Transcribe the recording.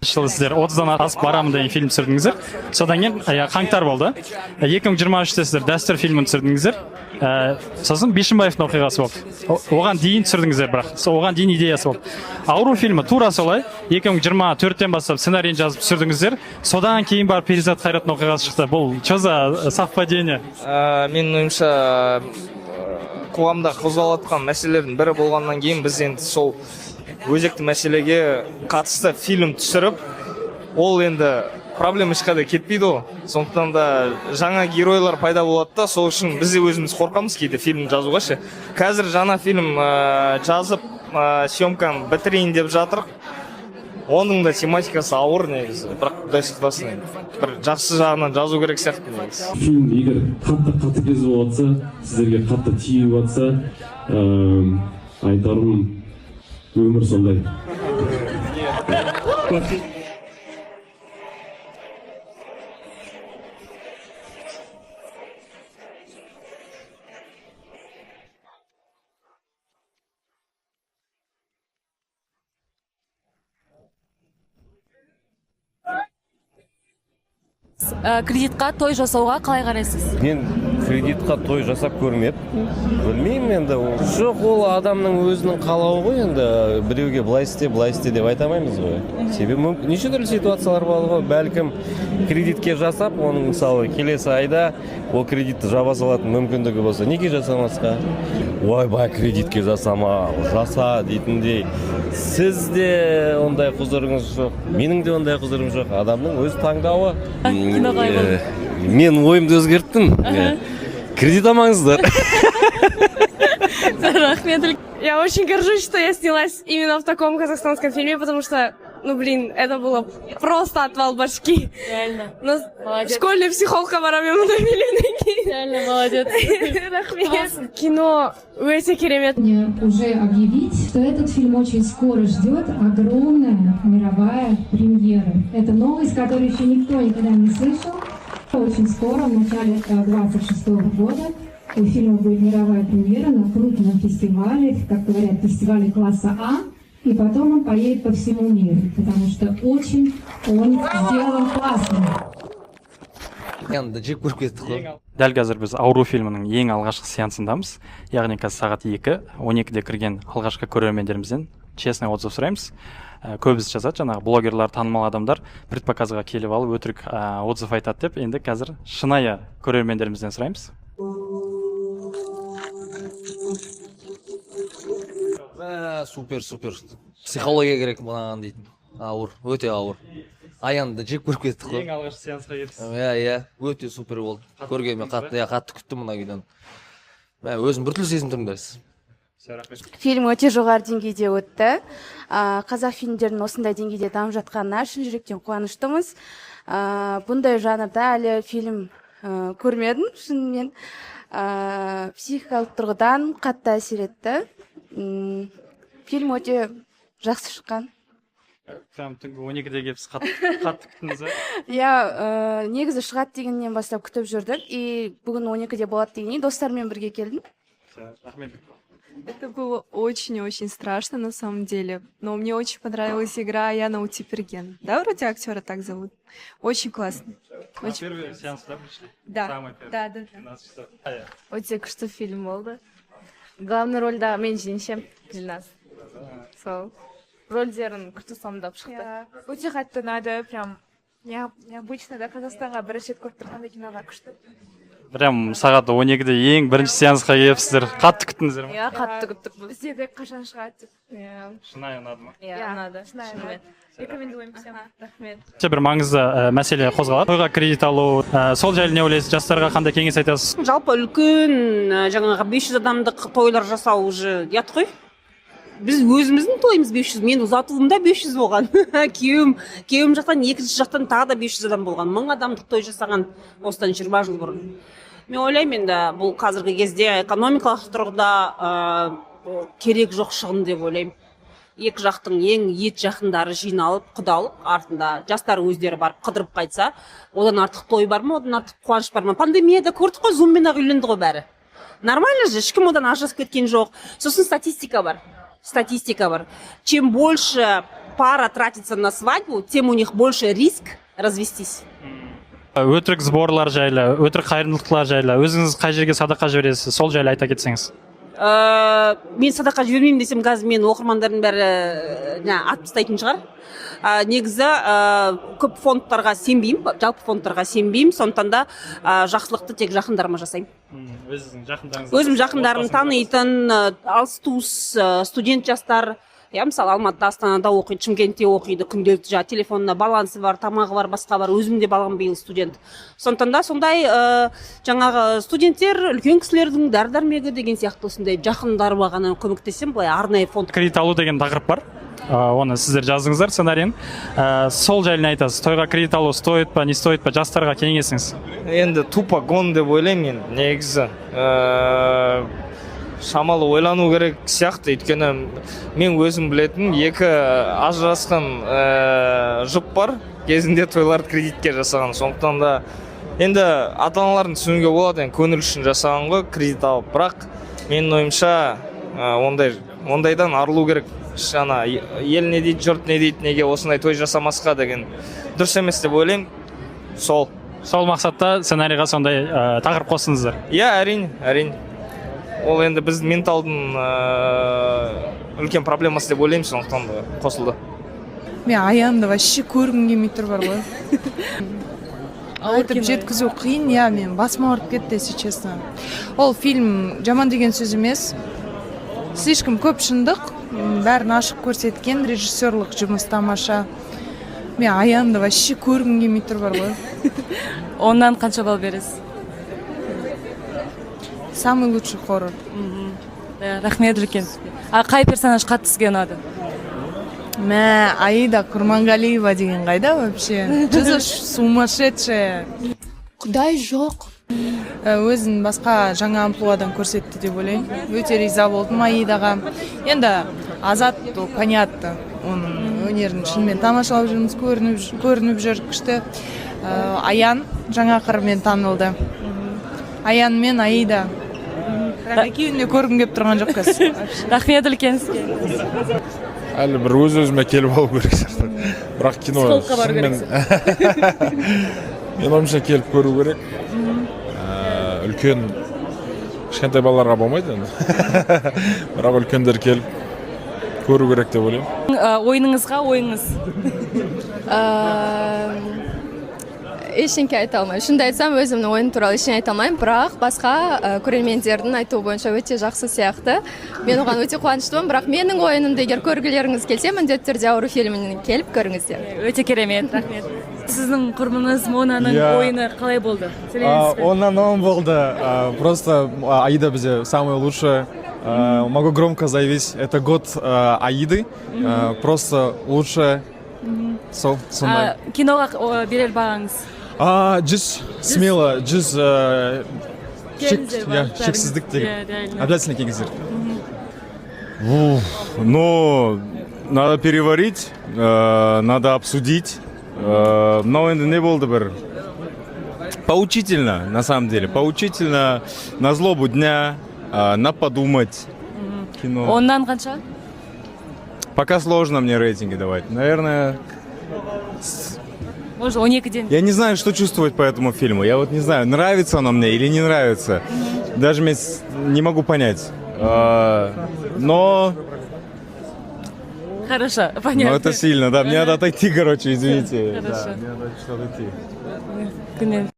Жылы сіздер 30-дан асып барамын деген фильм түсірдіңіздер. Содан кейін, иә, қаңтар болды. 2023-те сіздер «Дәстүр» фильмін түсірдіңіздер. Сосын Бишімбаевтың оқиғасы болды. Оған дейін түсірдіңіздер, бірақ сол оған дейін идеясы болды. «Ауру» фильмі тура солай, 2024-тен бастап сценарийін жазып түсірдіңіздер. Содан кейін барып Перизат Қайраттың оқиғасы шықты. Бұл что за совпадение? Менің ойымша, қоғамда қозғалып жатқан мәселелердің бірі болғаннан кейін, біз енді сол өзекті мәселеге қатысты фильм түсіріп, ол енді проблема ешқайда кетпейді ғой. Сондықтан да жаңа геройлар пайда болады да. Сол үшін біз де өзіміз қорқамыз кейде фильм жазуға ше. Қазір жаңа фильм жазып, съемканы бітірейін деп жатырық. Оның да тематикасы ауыр негізі, бірақ құдай сақтасын, енді бір жақсы жағынан жазу керек сияқты негізі. Фильм егер қатты қатыгез болып жатса, сіздерге қатты тиіп жатса, айтарым, өмір сондай. Кредитқа той жасауға қалай қарайсыз? Мен кредитқа той жасап көрмеппін, білмеймін енді. Жоқ, ол адамның өзінің қалауы ғой енді. Біреуге былай істе, былай істе деп айта алмаймыз ғой, себебі мүмкін неше түрлі ситуациялар болады ғой. Бәлкім, кредитке жасап, оның, мысалы, келесі айда ол кредитті жаба салатын мүмкіндігі болса, неге жасамасқа? Ойбай, кредитке жасама, жаса дейтіндей сіз де ондай құзырыңыз жоқ, менің де ондай құзырым жоқ. Адамның өз таңдауы. Кино қалай болды? Мен ойымды өзгерттім. Кредит алмаңыздар. Рахмет. Я очень горжусь, что я снялась именно в таком казахстанском фильме, потому что, ну блин, это было просто отвал башки. Реально. Но Молодец. школьный психолог барамын мұндай. Реально молодец. Рахмет. Кино өте керемет. Мне уже объявить, что этот фильм очень скоро ждет огромная мировая премьера. Это новость, которую еще никто никогда не слышал. Очень скоро, в начале 26 года, у фильма будет мировая премьера на крупном фестивале, как говорят, фестивале класса А, и потом он поедет по всему миру, потому что очень он сделан классно. Енді жек көріп кеттік қой. Дәл қазір біз «Ауру» фильмінің ең алғашқы сеансындамыз, яғни қазір сағат 2, 12-де кірген алғашқы көрермендерімізден честный отзыв сұраймыз. Көбісі жазады, жаңағы блогерлар, танымал адамдар предпоказға келіп алып, өтірік отзыв айтады деп. Енді қазір шынайы көрермендерімізден сұраймыз. Мә, супер, супер. Психология керек мынаған дейтін. Ауыр, өте ауыр. Аянды жек көріп кеттік қой. Ең алғашқы сеансқа келіпсіз. Иә, өте супер болды. Көргеніме қатты, иә, қатты күттім мына киноны. Мә, өзім біртүрлі сезініп тұрмын дәріс. Все, рахмет. Фильм өте жоғары деңгейде өтті. Қазақ фильмдерінің осындай деңгейде дамып жатқанына шын жүректен қуаныштымыз. Бұндай жанрда әлі фильм көрмедім шынымен. Психикалық тұрғыдан қатты әсер етті. Фильм өте жақсы шыққан. Прям түнгі 12-де келіпсіз, қатты қатты күттіңіз ба? Иә, негізі шығады дегеннен бастап күтіп жүрдік, и бүгін 12-де болады дегеннен достарыммен бірге келдім. Все, рахмет. Это было очень-очень страшно на самом деле. Но мне очень понравилась игра Яна Утиперген. Да, вроде актера так зовут. Очень классно. На Очень. первый сеанс, да, пришли? Да. Самый первый. Да. 12 часов. А, иә. Өте күшті фильм болды. Главный рольда мен жеңшем Дильназ. Сол. Рольдерін күшті сомдап шықты. Өте қатты ұнады, прям необычно да. Қазақстанға бірінші рет көріп тұрғандай киноға, күшті. Прям сағат 12-де ең бірінші сеансқа келіпсіздер. Қатты күттіңіздер ма? Иә, қатты күттік біз. Іздедік, қашан шығады деп. Иә. Шынайы ұнады ма? Иә, ұнады. Шынайы. Шынымен. Рекомендуем всем. Рахмет. Өте бір маңызды мәселе қозғалады: тойға кредит алу. Сол жайлы не ойлайсыз, жастарға қандай кеңес айтасыз? Жалпы үлкен, жаңағы 500 адамдық тойлар жасау уже ұят қой. Біз өзіміздің тойымыз 500, мен ұзатуымда 500 болған. Күйеуім жақтан, екінші жақтан тағы да 500 адам болған. 1000 адамдық той жасаған осыдан 20 жыл бұрын. Мен ойлаймын, енді бұл қазіргі кезде экономикалық тұрғыда керек жоқ шығын деп ойлаймын. Екі жақтың ең ет жақындары жиналып, құдалық артында жастар өздері барып қыдырып қайтса, одан артық той бар ма, одан артық қуаныш бар ма? Пандемияда көрдік қой, зуммен ақ үйленді ғой бәрі. Нормально же, ешкім одан ажырасып кеткен жоқ. Сосын статистика бар. Статистика бар: чем больше пара тратится на свадьбу, тем у них больше риск развестись. Өтірік сборлар жайлы, өтірік қайырымдылықтар жайлы, өзіңіз қай жерге садақа жібересіз, сол жайлы айта кетсеңіз. Мен садақа жібермеймін десем, қазір менің оқырмандардың бәрі жаңағы атып тастайтын шығар. Негізі көп фондтарға сенбеймін, жалпы фондтарға сенбеймін, сондықтан да жақсылықты тек жақындарыма жасаймын. Өзіңіздің жақындарыңыз? Өзім жақындарым, танитын, алыс туыс, студент жастар, иә. Мысалы, Алматыда, Астанада оқиды, Шымкентте оқиды, күнделікті жаңағы телефонына балансы бар, тамағы бар, басқа бар. Өзім де балам биыл студент, сондықтан да сондай жаңағы студенттер, үлкен кісілердің дәрі дәрмегі деген сияқты, осындай жақындарыма ғана көмектесемін, былай арнайы фонд. Кредит алу деген тақырып бар. Оны сіздер жаздыңыздар сценарийін. Сол жайлы не айтасыз? Тойға кредит алу стоит па, не стоит па? Жастарға кеңесіңіз. Енді тупо гон деп ойлаймын мен негізі. Шамалы ойлану керек сияқты, өйткені мен өзім білетін екі ажырасқан жұп бар, кезінде тойларды кредитке жасаған. Сондықтан да енді ата аналарын түсінуге болады, енді көңіл үшін жасаған ғой кредит алып. Бірақ менің ойымша, ондайдан арылу керек. Ана ел не дейді, жұрт не дейді, неге осындай той жасамасқа деген дұрыс емес деп ойлаймын сол. Сол мақсатта сценарийға сондай тақырып қостыңыздар? Иә, әрине, әрине. Ол енді біздің менталдың үлкен проблемасы деп ойлаймын, сондықтан да қосылды. Мен Аянды вообще көргім келмей тұр бар ғой, айтып жеткізу қиын, иә. Мен басым ауырып кетті, если честно. Ол фильм жаман деген сөз емес, слишком көп шындық, бәрін ашық көрсеткен, режиссерлық жұмыс тамаша. Мен Аянды вообще көргім келмей тұр бар ғой. 10-нан қанша балл бересіз? Самый лучший хоррор. Рахмет үлкен. А қай персонаж қатты сізге ұнады? Мә, Аида Курмангалиева деген қайда вообще? Что за сумасшедшая? Құдай жоқ. Өзін басқа жаңа амплуадан көрсетті деп ойлаймын. Өте риза болдым Аидаға. Енді Азат, ол понятно, оның өнерін шынымен тамашалап жүрміз, көрініп жүр күшті. Аян жаңа қырымен танылды. Аян мен Аида, бірақ екеуін де көргім келіп тұрған жоқ қазір. Рахмет үлкен сізге. Әлі бір өз өзіме келіп алу керек сияқты, бірақ кино Психологқа бару. шынымен, менің ойымша, келіп көру керек. Үлкен, кішкентай балаларға болмайды енді, бірақ үлкендер келіп көру керек деп ойлаймын. Ойыныңызға ойыңыз? Ештеңке айта алмаймын, шынымды айтсам, өзімнің ойым туралы ештеңе айта алмаймын, бірақ басқа көрермендердің айтуы бойынша өте жақсы сияқты. Мен оған өте қуаныштымын, бірақ менің ойынымды егер көргілеріңіз келсе, міндетті түрде «Ауру» фильмін келіп көріңіздер. Өте керемет, рахмет. Сіздің құрбыңыз Монаның Иә. Ойыны қалай болды? Сәлеметсіз бе? 10-нан 10 болды. Просто Аида бізде самая лучшая. Могу громко заявить, это год Аиды. Просто лучшая. Сол, сондай. Киноға берер бағаңыз? 100, смело, 100, шек, Келіңіздер иә, барлықтарыңыз. шексіздік деген. Иә, реально. Обязательно келіңіздер. Уф, ну, надо переварить, надо обсудить. Мынау енді не болды бір? Поучительно, на самом деле. Поучительно, на злобу дня, на подумать. Кино. 10-нан қанша? Пока сложно мне рейтинги давать. Наверное, Может, 12-ден? Я не знаю, что чувствовать по этому фильму. Я вот не знаю, нравится оно мне или не нравится. Даже не могу понять. Но Хорошо, понятно. Но это сильно, да. Мне надо отойти, короче, извините. Хорошо. Да, мне надо чуть отойти. Күннен.